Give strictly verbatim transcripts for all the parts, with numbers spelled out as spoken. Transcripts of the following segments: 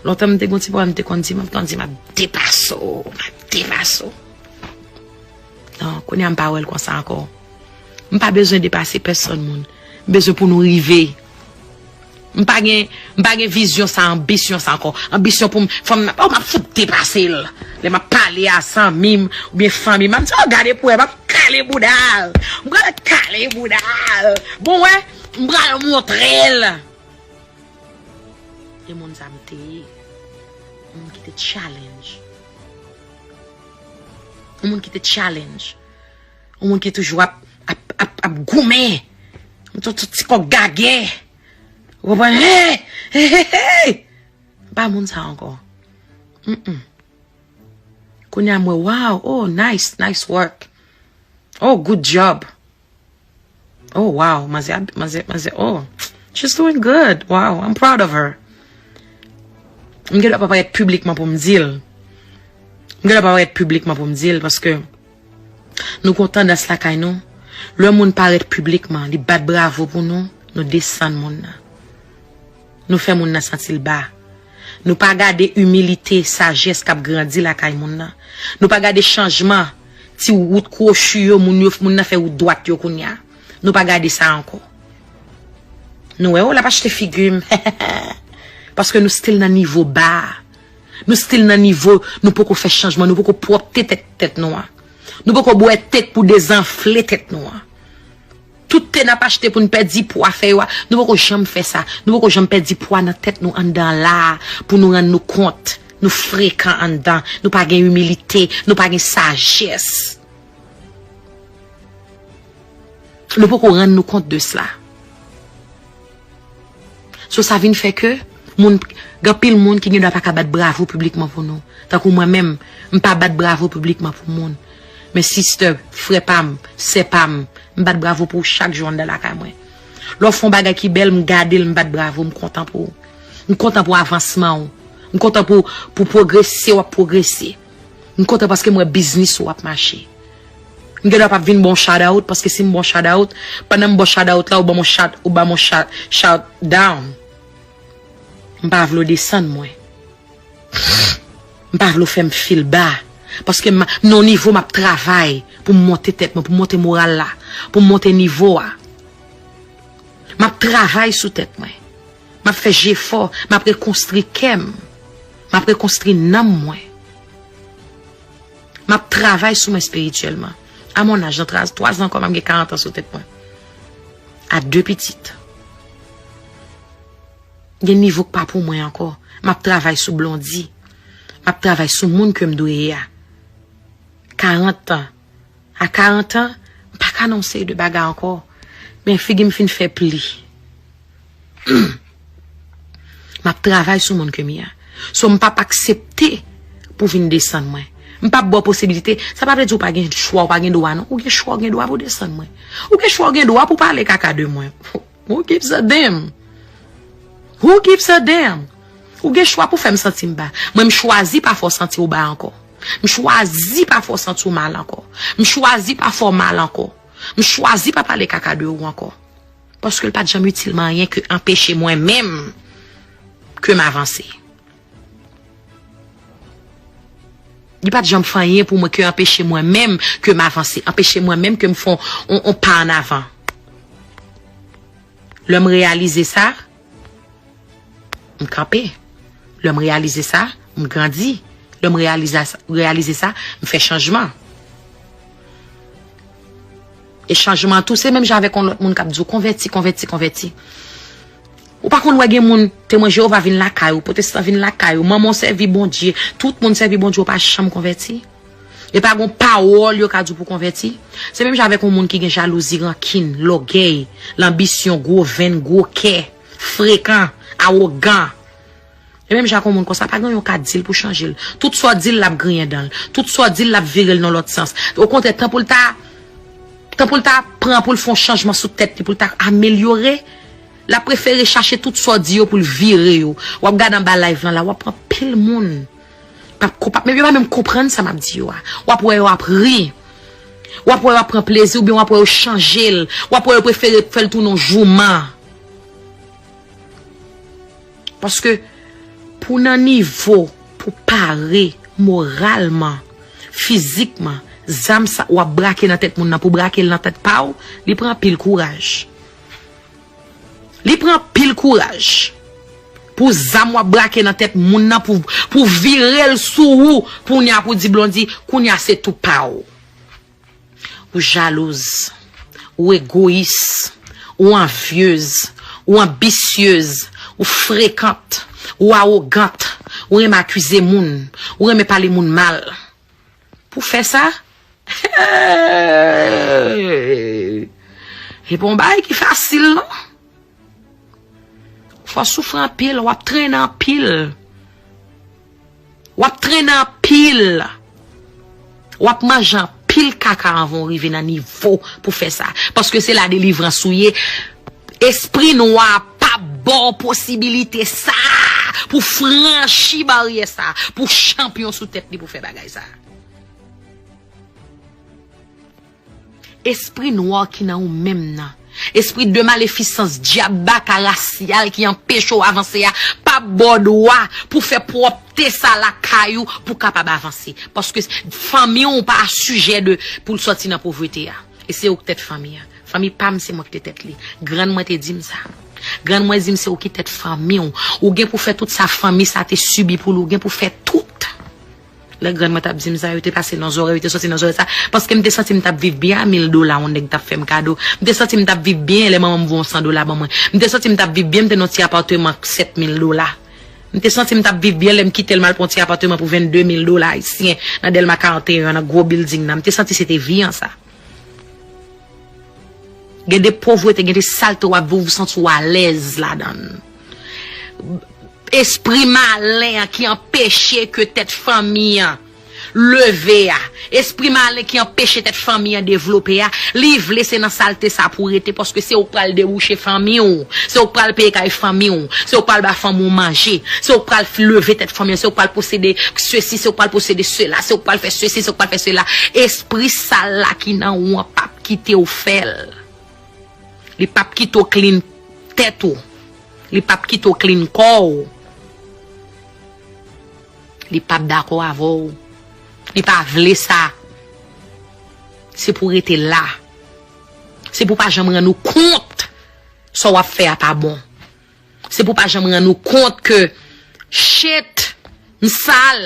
Lontan m te gon ti pwoblèm, m te konn di, m ap konn di, "M ap depase w, m ap depase w." Non, kounye a m pa wè l konsa ankò. M pa bezwen depase pèsonn moun. M bezwen pou nou rive. M pa gen, m pa gen vizyon sa, anbisyon sa ankò. Anbisyon pou m, fò m, oh, m ap fout depase l. Lè m ap pale a zanmi m oubyen fanmi m, m ap di, "Oh, gade pou wè, m ap kale bouda l. M pral kale bouda l. Bon, wè, m pral montre l." E moun sa m te ye. Yon moun ki te challenge. Yon moun ki te challenge. Yon moun ki toujou ap, ap, ap, ap goumen. Yon tout, tout ti kòk gagè. Ou konprann? Hey! Hey, hey, hey! M pa moun sa ankò. Mm-mm. Kounye a m wè, wow, oh, nice, nice work. Oh, good job. Oh, wow, manzè, manzè, manzè, oh, she's doing good. Wow, I'm proud of her. M gen dwa pa parèt piblikman pou m di l. M gen dwa pa parèt piblikman pou m di l, paske nou gon tandans lakay nou, lè moun parèt piblikman, li bat bravo pou nou, nou desann moun nan. Nou fè moun nan santi l ba. Nou pa gade imilite, sajès k ap grandi lakay moun nan. Nou pa gade chanjman, ti wout kwochi yo, moun yo, moun nan fè wout dwat yo kounye a. Nou pa gade sa ankò. Nou wè, oh, l ap achte figi m. Paske nou still nan nivo ba a. Nou still nan nivo, nou poko fè chanjman, nou poko pwòpte tèt, tèt nou an. Nou poko bwè tèt pou dezanfle tèt nou an. Tout te n ap achte pou n pèdi pwa fè yo a, nou poko janm fè sa. Nou poko janm pèdi pwa nan tèt nou anndan la a, pou nou rann nou kont. Nou frekan anndan, nou pa gen imilite, nou pa gen sajès. Nou poko rann nou kont de sla. So, sa vin fè ke moun, gen anpil moun ki gen dwa pa ka bat bravo piblikman pou nou. Tankou mwen menm, m pa bat bravo piblikman pou moun. Men sister, frè pa m, sè pa m, m bat bravo pou ou chak jou anndan lakay mwen. Lè w fè yon bagay ki bèl, m gade l, m bat bravo, m kontan pou ou. M kontan pou avansman ou. M kontan pou, pou pwogrese w ap pwogrese. M kontan paske m wè biznis ou ap mache. M gen dwa p ap vin ba w shout out, paske si m ba w shout out, pandan m ba w shout out la, ou ban m yon shout, ou ban m yon shout, shout down. M pa vle w desann mwen. M pa vle w fè m feel ba. Paske m, m nan yon nivo m ap travay pou m monte tèt mwen, pou m monte moral la, pou m monte nivo a. M ap travay sou tèt mwen. M ap fè jefò, m ap rekonstwi kè m. M ap rekonstwi nanm mwen. M ap travay sou mwen espirityèlman. A mon âge, nan twa, twa zan ankò, m ap gen karant an sou tèt mwen. A de pitit. Gen nivo k pa pou mwen ankò. M ap travay sou Blondy. M ap travay sou moun ke m dwe ye a. Karant an. A karant an, m pa ka nan yon seri de bagay ankò. Men figi m fin fè pli. M ap travay sou moun ke m ye a. So, m p ap aksepte pou vin desann mwen. M p ap ba w posibilite. Sa pa vle di w pa gen chwa, w pa gen dwa, non. Ou gen chwa, w gen dwa pou desann mwen. Ou gen chwa, w gen dwa pou pale kaka de mwen. Who gives a damn? Who gives a damn? Ou gen chwa pou fè m santi m ba. Mwen, m chwazi pa fè w santi w ba ankò. M chwazi pa fè w santi w mal ankò. M chwazi pa fè w mal ankò. M chwazi pa pale kaka de ou ankò. Paske l pa t janm itil mwen anyen ke anpeche mwen menm ke m avanse. Li pa t janm fè anyen pou mwen ke anpeche mwen menm ke m avanse, anpeche mwen menm ke m fè on, on, on pa an avan. Lè m reyalize sa, m kanpe. Lè m reyalize sa, m grandi. Lè m reyalize sa, reyalize sa, m fè chanjman. E chanjman an tou, se menm jan avèk yon lòt moun k ap di w, "Konvèti, konvèti, konvèti." Ou pa konn wè gen moun, Temwen Jewova vin lakay ou, pwotestan vin lakay ou, manman w sèvi Bondye, tout moun sèvi Bondye, ou pa janm konvèti. E pa gon pawòl yo ka di w pou konvèti. Se menm jan avèk yon moun ki gen jalouzi, rankin, lògèy, lanbisyon, gwo venn, gwo kè, frekan, awogan. E menm jan ak yon moun konsa, pa gen yon ka di l pou chanje l. Tout sa w di l, l ap griyen dan l. Tout sa w di l, l ap vire l nan lòt sans. Okontrè, tan pou l ta, tan pou l ta pran pou l fè yon chanjman sou tèt li, pou l ta amelyore, l ap prefere chache tout sa w di yo pou l vire yo. W ap gade anba live lan la, w ap pran pil moun. P ap, p ap, men yo pa menm konprann sa m ap di yo a. W ap wè yo ap ri. W ap wè yo ap pran plezi, oubyen w ap wè yo chanje l. W ap wè yo prefere fè l tounen yon jouman. Paske, p-, Ou nan nivo pou pare moralman, fizikman, zam sa w ap brake nan tèt moun nan pou brake l nan tèt pa w, li pran anpil kouraj. Li pran anpil kouraj pou zam w ap brake nan tèt moun nan, pou, pou vire l sou ou, pou kounye a pou di Blondy, kounye a se tou pa w. Ou jalouz, ou egoyis, ou anvyez, ou anbisyez, ou frekant, ou awogant, ou renmen akize moun, ou renmen pale moun mal. Pou fè sa, e pa yon bagay ki fasil, non. Fò w soufri anpil, w ap trennen anpil. W ap trennen anpil. W ap manje anpil kaka anvan w rive nan nivo pou fè sa. Paske se la delivrans ou ye. Espri nwa p ap ba w posibilite sa pou franchi baryè sa, pou chanpyon sou tèt li pou fè bagay sa. Espri nwa ki nan ou menm nan. Espri de malefisans, dyab baka rasyal ki anpeche w avanse a, p ap ba w dwa pou fè pwòpte sa lakay ou pou kapab avanse. Paske fanmi w pa sijè de, pou l sòti nan povrete a. E se ou k tèt fanmi an. Fanmi pa m, se mwen k te tèt li. Grann mwen te di m sa. Grann mwen di m se ou ki tèt fanmi w. Ou gen pou fè tout sa fanmi sa te sibi pou li. Ou gen pou fè tout. Lè grann mwen t ap di m sa, yo te pase nan zòrèy, yo te sòti nan zòrèy sa. Paske m te santi m t ap viv byen a mil dola yon nèg t ap fè m kado. M te santi m t ap viv byen lè manman m voye yon san dola ban mwen. M te santi m t ap viv byen, m te nan yon ti apatman sèt mil dola. M te santi m t ap viv byen lè m kite l, m al pran yon ti apatman pou vennde mil dola ayisyen nan Dèlma karannteyen, nan gwo bilding nan. M te santi se te vi an sa. Gen de povrete, gen de salte w ap viv, ou santi w alèz ladan l. Espri malen an ki anpeche ke tèt fanmi an leve a, espri malen ki anpeche tèt fanmi an devlope a, li vle se nan salte sa pou rete, paske se ou k pral debouche fanmi w, se ou k pral peye kay fanmi w, se ou k pral ba fanmi w manje, se ou k pral f-, leve tèt fanmi an, se ou k pral posede sesi, se ou k pral posede sela, se ou k pral fè sesi, se ou k pral fè sela. Espri sal la ki nan ou an p ap kite w fè l. Li p ap kite w clean tèt ou. Li p ap kite w clean kò w. Li p ap dakò avè w. Li pa vle sa. Se pou w rete la. Se pou w pa janm rann ou kont sa w ap fè a pa bon. Se pou w pa janm rann ou kont ke, shit, m sal.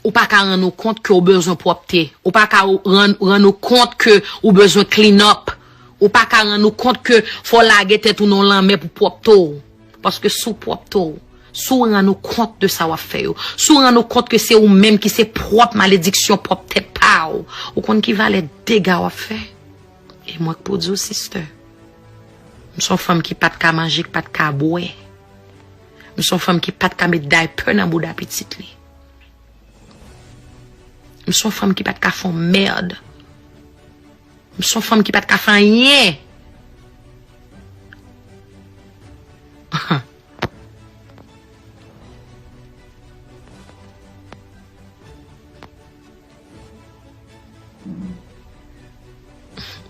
Ou pa ka rann ou kont ke w bezwen pwòpte. Ou pa ka rann, rann ou kont ke ou bezwen clean up. Ou pa ka rann ou kont ke fò w lage tèt ou nan lanmè pou pwòpte w. Paske si w pwòpte w, si w rann ou kont de sa w ap fè yo, si w rann ou kont ke se ou menm ki se pwòp malediksyon pwòp tèt pa w, ou konn ki valè dega w ap fè? E mwen k pou di w, sister. M se yon fanm ki pa t ka manje, ki pa t ka bwè. M se yon fanm ki pa t ka met daypè nan bouda pitit li. M se yon fanm ki pa t ka fè yon mèd. M se yon fanm ki pa t ka fè anyen.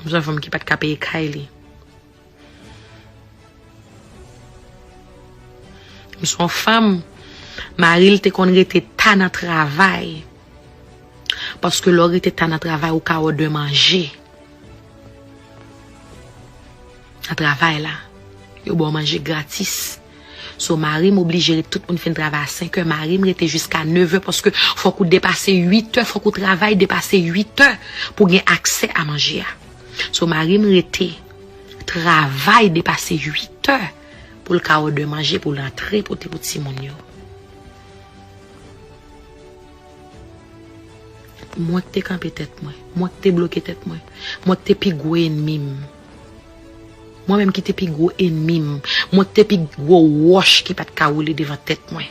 M se yon fanm ki pa t ka peye kay li. M se yon fanm, mari l te konn rete ta nan travay. Paske lè w rete ta nan travay, ou ka òdè manje. Nan travay la, yo ba w manje gratis. So, mari m oblije ret, tout moun fin travay a senk è, mari m rete jiska nèf è paske fòk ou depase uit è, fòk ou travay depase uit è pou gen aksè a manje a. So, mari m rete travay depase uit è pou l ka òdè manje, pou l antre pote pou timoun yo. Mwen k te kanpe tèt mwen. Mwen k te bloke tèt mwen. Mwen k te pi gwo enmi m. Mwen menm ki te pi gwo enmi m. Mwen k te pi gwo wòch ki pa t ka woule devan tèt mwen.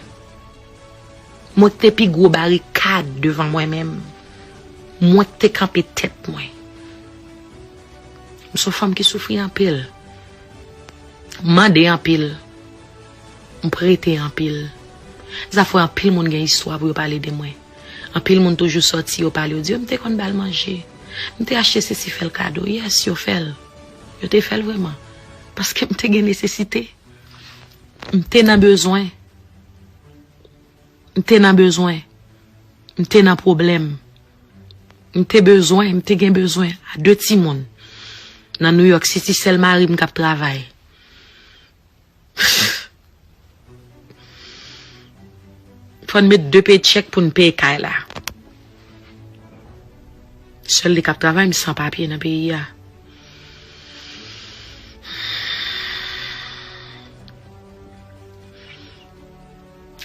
Mwen k te pi gwo barikad devan mwen menm. Mwen k te kanpe tèt mwen. M se yon fanm ki soufri anpil. M mande anpil. M prete anpil. Sa fè anpil moun gen istwa pou yo pale de mwen. Anpil moun toujou sòti, yo pale, yo di, "M te konn ba l manje. M te achte sesi, fè l kado." Yes, yo fè l. Yo te fè l vrèman. Paske m te gen nesesite. M te nan bezwen. M te nan bezwen. M te nan pwoblèm. M te bezwen, m te gen bezwen a de timoun. Nan New York City, sèl mari m k ap travay. Fò n met de paycheck pou n peye kay la. Sèl li k ap travay, m san papye nan peyi a.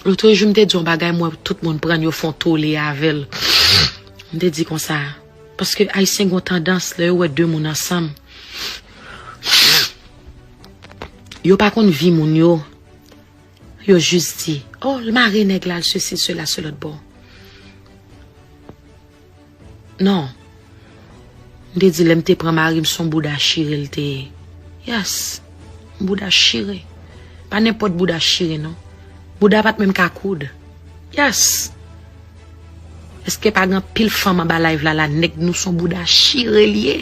Lotrejou, m te di yon bagay, m wè tout moun pran l, yo fè yon tole avè l. M te di konsa, paske Ayisyen gen yon tandans, lè yo wè de moun ansanm, yo pa konn vi moun yo. Yo jis di, oh, l mare nèg la, l sesi, sela, se lòt bò. Non. M te di lè m te pran mari m, se yon bouda chire l te ye. Yes. Yon bouda chire. Pa nenpòt bouda chire, non. Bouda pa t menm ka koud. Yes. Èske pa gen anpil fanm anba live la, la, nèg nou se yon bouda chire l ye?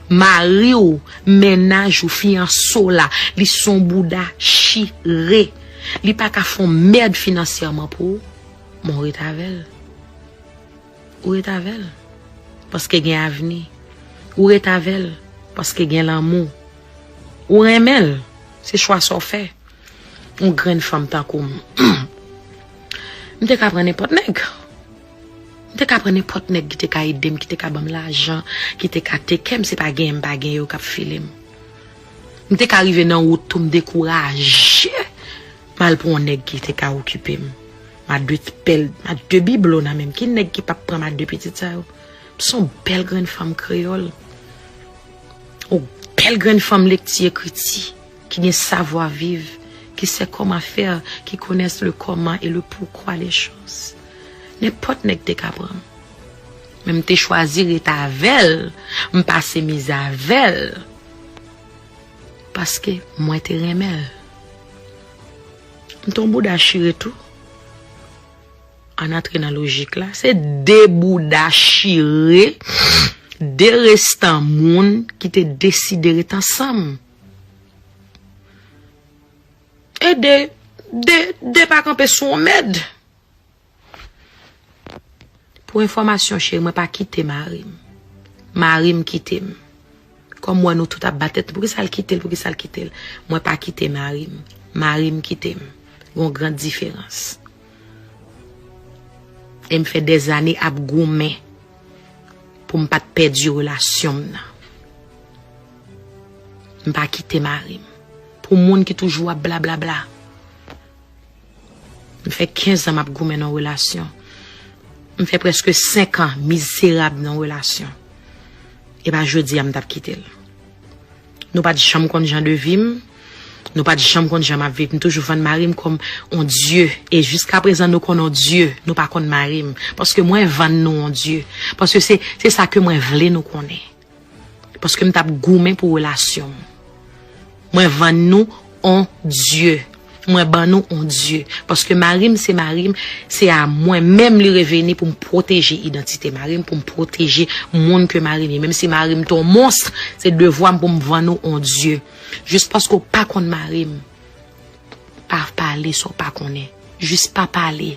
Mari w, mennaj ou, fiyanse w la, li se yon bouda chire. Li pa ka fè yon mèd finansyèman pou ou, men w ret avè l. Ou ret avè l paske gen avni. Ou ret avè l paske gen lanmou. Ou renmen l, se chwa sa w fè. Yon grenn fanm tankou m, m te ka pran nenpòt nèg. M te ka pran nenpòt nèg ki te ka ede m, ki te ka ban m lajan, ki te ka teke m, se pa genyen m pa genyen yo k ap file m. M te ka rive nan wout tou, m dekouraje. M al pran yon nèg ki te ka okipe m. M a de pèl, m a de biblo nan men m. Ki nèg ki p ap pran m a de pitit sa yo? M se yon bèl grenn fanm kreyòl. Yon bèl grenn fanm lekti ekriti, ki gen savwa viv, qui sait comment faire, qui connaît le comment et le pourquoi des choses. Nenpòt nèg te ka pran m. Men m te chwazi ret avè l, m pase mizè avè l. Paske mwen te renmen l. M te yon bouda chire tou. Ann antre nan lojik la. Se de bouda chire, de restan moun ki te deside ret ansanm. E de, de, de pa kanpe sou yon mèd. Pou enfòmasyon, cheri, mwen pa kite mari m. Mari m kite m. Kòm m wè nou tout ap bat tèt nou, poukisa l kite l, poukisa l kite l? Mwen pa kite mari m. Mari m kite m. Gen yon gran diferans. E m fè dèzane ap goumen pou m pa t pèdi relasyon m nan. M pa kite mari m. Pou moun ki toujou ap blablabla. M fè kenz an m ap goumen nan yon relasyon. M fè prèske senk an mizerab nan yon relasyon. E pa jodi a m t ap kite l. Nou pa t janm konn jan de vi m. Nou pa t janm konn jan m ap viv. M toujou vann mari m kòm on dye. E jiskaprezan nou konn on dye. Nou pa konn mari m. Paske mwen vann nou on dye. Paske se, se sa ke mwen vle nou konnen. Paske m t ap goumen pou relasyon m. Mwen vann nou on dye. Mwen ban nou on dye. Paske mari m se mari m, se a mwen menm li reveni pou m pwoteje idantite mari m, pou m pwoteje moun ke mari m ye. Menm si mari m te on mons, se devwa m pou m vann ou on dye. Jis paske w pa konn mari m, pa pale sa w pa konnen. Jis pa pale.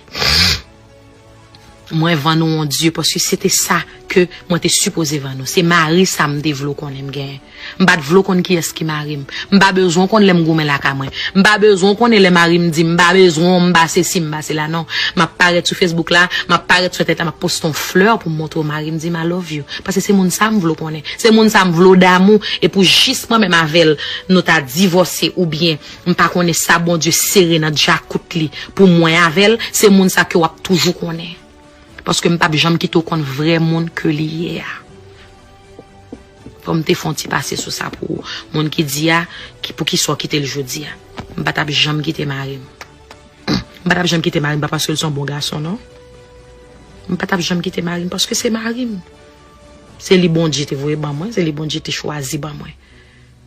Mwen vann ou on dye, paske se te sa ke mwen te sipoze vann ou. Se mari sa m te vle w konnen m genyen. M pa t vle w konn kiyès ki mari m. M pa bezwen w konn lè m goumen lakay mwen. M pa bezwen w konnen lè mari m di m pa bezwen w, m pa sesi, m pa sela, non. M ap parèt sou Facebook la, m ap parèt sou entènèt la, m ap poste yon flè pou m montre w mari m di m I love you. Paske se moun sa m vle w konnen. Se moun sa m vle w damou. E pou jis mwen menm avè l, nou ta divòse oubyen m pa konnen sa Bondye sere nan djakout li pou mwen avè l, se moun sa ke w ap toujou konnen. Paske m p ap janm kite w konn vrè moun ke li ye a. Fò m te fè yon ti pase sou sa pou ou. Moun ki di a, ki, poukisa w kite l jodi a? M pa t ap janm kite mari m. M pa t ap janm kite mari m, pa paske l se yon bon gason, non. M pa t ap janm kite mari m, paske se mari m. Se li Bondye te voye ban mwen, se li Bondye te chwazi ban mwen.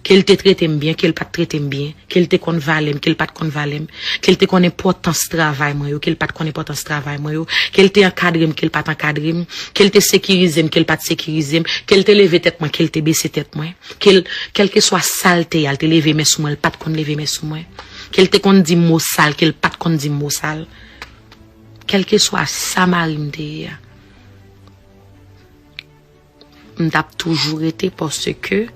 Ke l te trete m byen, ke l pa t trete m byen, ke l te konn valè m, ke l pa t konn valè m, ke l te konn enpòtans travay mwen yo, ke l pa t konn enpòtans travay mwen yo, ke l te ankadre m, ke l pa t ankadre m, ke l te sekirize m, ke l pa t sekirize m, ke l te leve tèt mwen, ke l te bese tèt mwen, ke l, kèlkeswa sa l te ye a, l te leve men sou mwen, l pa t konn leve men sou mwen, ke l te konn di m mo sal, ke l pa t konn di m mo sal, kèlkeswa sa mari m te ye a. M t ap toujou rete paske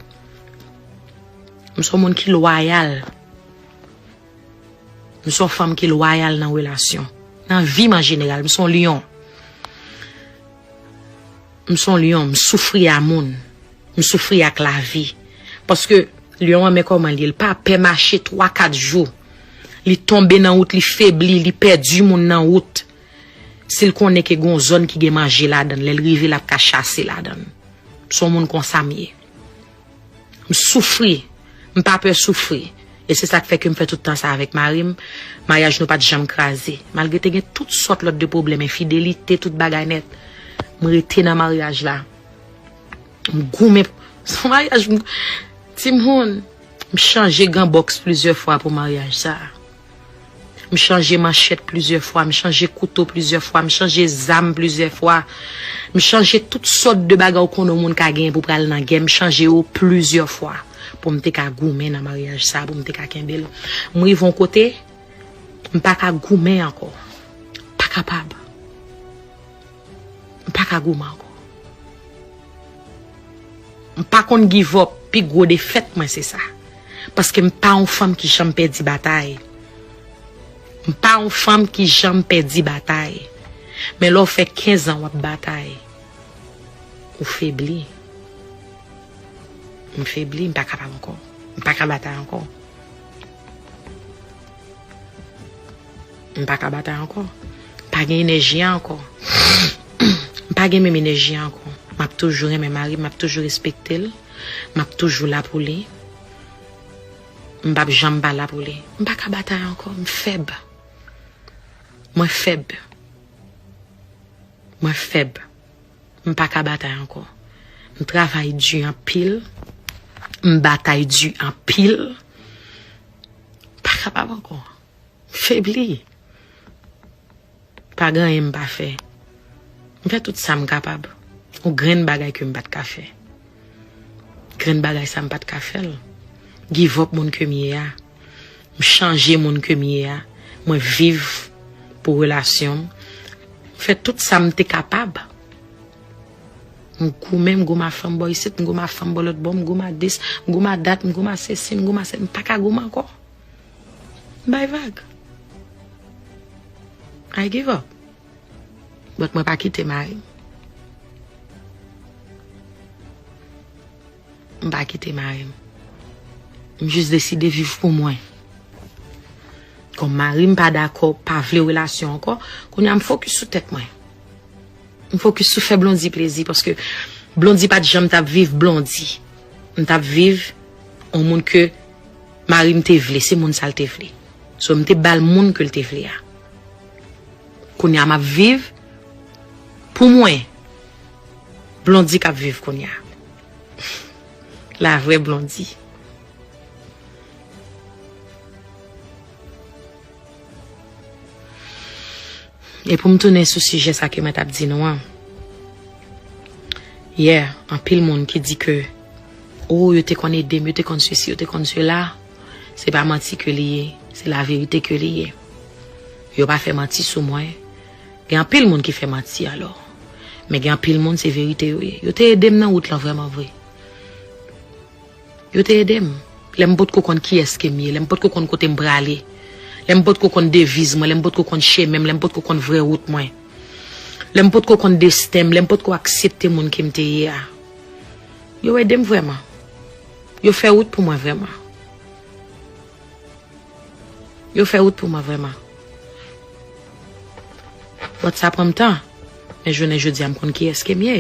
m se yon moun ki lwayal. M se yon fanm ki lwayal nan relasyon. Nan vi m an jeneral, m se yon lyon. M se yon lyon, m soufri a moun. M soufri ak lavi. Paske lyon an, men kòman l ye, l pa pè mache twa, kat jou. Li tonbe nan wout, li febli, li pèdi moun nan wout. Si l konnen ke gon zòn ki gen manje ladan l, lè l rive, l ap ka chase ladan l. M se yon moun konsa m ye. M soufri. M pa pè soufri. E se sa k fè ke m fè tout tan sa avèk mari m. Maryaj nou pa t janm kraze. Malgre te gen tout sòt lòt de pwoblèm, enfidelite, tout bagay nèt. M rete nan maryaj la. M goumen. Se yon maryaj, m, timoun, m chanje gan bòks plizyè fwa pou maryaj sa a. M chanje manchèt plizyè fwa, m chanje kouto plizyè fwa, m chanje zam plizyè fwa. M chanje tout sòt de bagay ou konnen yon moun ka genyen pou pral nan gè, m chanje yo plizyè fwa pou m te ka goumen nan maryaj sa a, pou m te ka kenbe l. M rive yon kote, m pa ka goumen ankò. Pa kapab. M pa ka goumen ankò. M pa konn give up, pi gwo defèt mwen se sa. Paske m pa yon fanm ki janm pèdi batay. M pa yon fanm ki janm pèdi batay. Men lè w fè kenz an w ap batay, ou febli. M febli, m pa kapab ankò. M pa ka batay ankò. M pa ka batay ankò. M pa gen enèji a ankò. M pa gen menm enèji a ankò. M ap toujou renmen mari m, m ap toujou respekte l. M ap toujou la pou li. M p ap janm pa la pou li. M pa ka batay ankò. M fèb. Mwen fèb. Mwen fèb. M pa ka batay ankò. M travay di anpil. M batay di anpil. M pa kapab ankò. M febli. Pa gen anyen m pa fè. M fè tout sa m kapab. Yon grenn bagay ke m pa t ka fè. Grenn bagay sa m pa t ka fè l. Give up moun ke m ye a. M chanje moun ke m ye a. Mwen viv pou relasyon m. M fè tout sa m te kapab. M goumen, m goumen a fanm bò isit, m goumen a fanm bò lòt bò, m goumen a dis, m goumen a dat, m goumen a sesi, m goumen a se, m pa ka goumen ankò. M bay vag. I give up. But mwen pa kite mari m. M pa kite mari m. M jis deside viv pou mwen. Kòm mari m pa dakò, pa vle relasyon ankò, kounye a m fokis sou tèt mwen. M fokis sou fè Blondy plezi, paske Blondy pa t janm t ap viv Blondy. M t ap viv yon moun ke mari m te vle, se moun sa l te vle. So, m te ba l moun ke l te vle a. Kounye a m ap viv pou mwen. Blondy k ap viv kounye a. La vrè Blondy. E pou m tounen sou sijè sa ke mwen t ap di nou an. Yè, anpil moun ki di ke, oh, yo te konn ede m, yo te konn sesi, yo te konn sela. Se pa manti ke li ye, se laverite ke li ye. Yo pa fè manti sou mwen. Gen anpil moun ki fè manti alò. Men gen anpil moun se verite yo ye. Yo te ede m nan wout lan vrèman vre. Yo te ede m. Lè m potko konn kiyès ke m ye, lè m potko konn kote m prale, lè m potko konn deviz mwen, lè m potko konn chemen m, lè m potko konn vrè wout mwen, lè m potko konn desten m, lè m potko aksepte moun ke m te ye a. Yo ede m vrèman. Yo fè wout pou mwen vrèman. Yo fè wout pou mwen vrèman. But sa pran m tan. Men jounen jodi a, m konn kiyès ke m ye.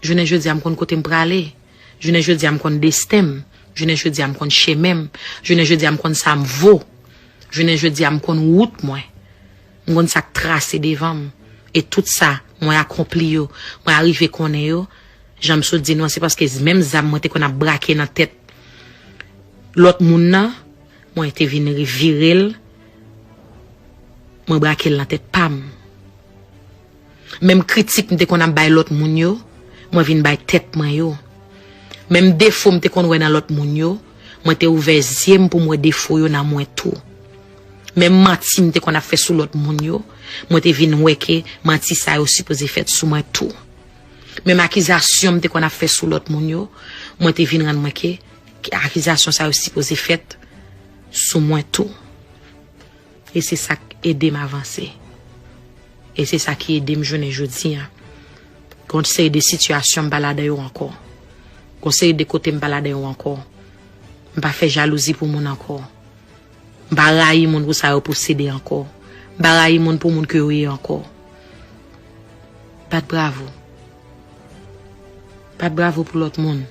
Jounen jodi a, m konn kote m prale. Jounen jodi a, m konn desten m. Jounen jodi a, m konn chemen m. Jounen jodi a, m konn sa m vo. Jounen jodi a, m konn wout mwen. M konn sa k trase devan m. E tout sa, mwen akonpli yo, mwen arive konnen yo, jan m sot di nou an, se paske menm zam mwen te konn ap brake nan tèt Lòt moun nan, mwen te vin vire l, mwen brake l nan tèt pa m. Menm kritik m te konn ap bay lòt moun yo, mwen vin bay tèt mwen yo. Menm defo m te konn wè nan lòt moun yo, mwen te ouvè zye m pou m wè defo yo nan mwen tou. Menm manti m te konn ap fè sou lòt moun yo, mwen te vin wè ke manti sa yo sipoze fèt sou mwen tou. Menm akizasyon m te konn ap fè sou lòt moun yo, mwen te vin rann mwen ke akizasyon sa yo sipoze fèt sou mwen tou. E se sa k ede m avanse. E se sa ki ede m jounen jodi a. Gon seri de sitiyasyon m pa ladan yo ankò. Gon seri de kote m pa ladan yo ankò. M pa fè jalouzi pou moun ankò. M pa rayi moun pou sa yo posede ankò. M pa rayi moun pou moun ke yo ye ankò. Bat bravo. Bat bravo pou lòt moun.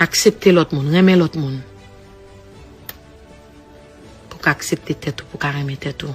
Aksepte lòt moun, renmen lòt moun. Pou ka aksepte tèt ou, pou ka renmen tèt ou.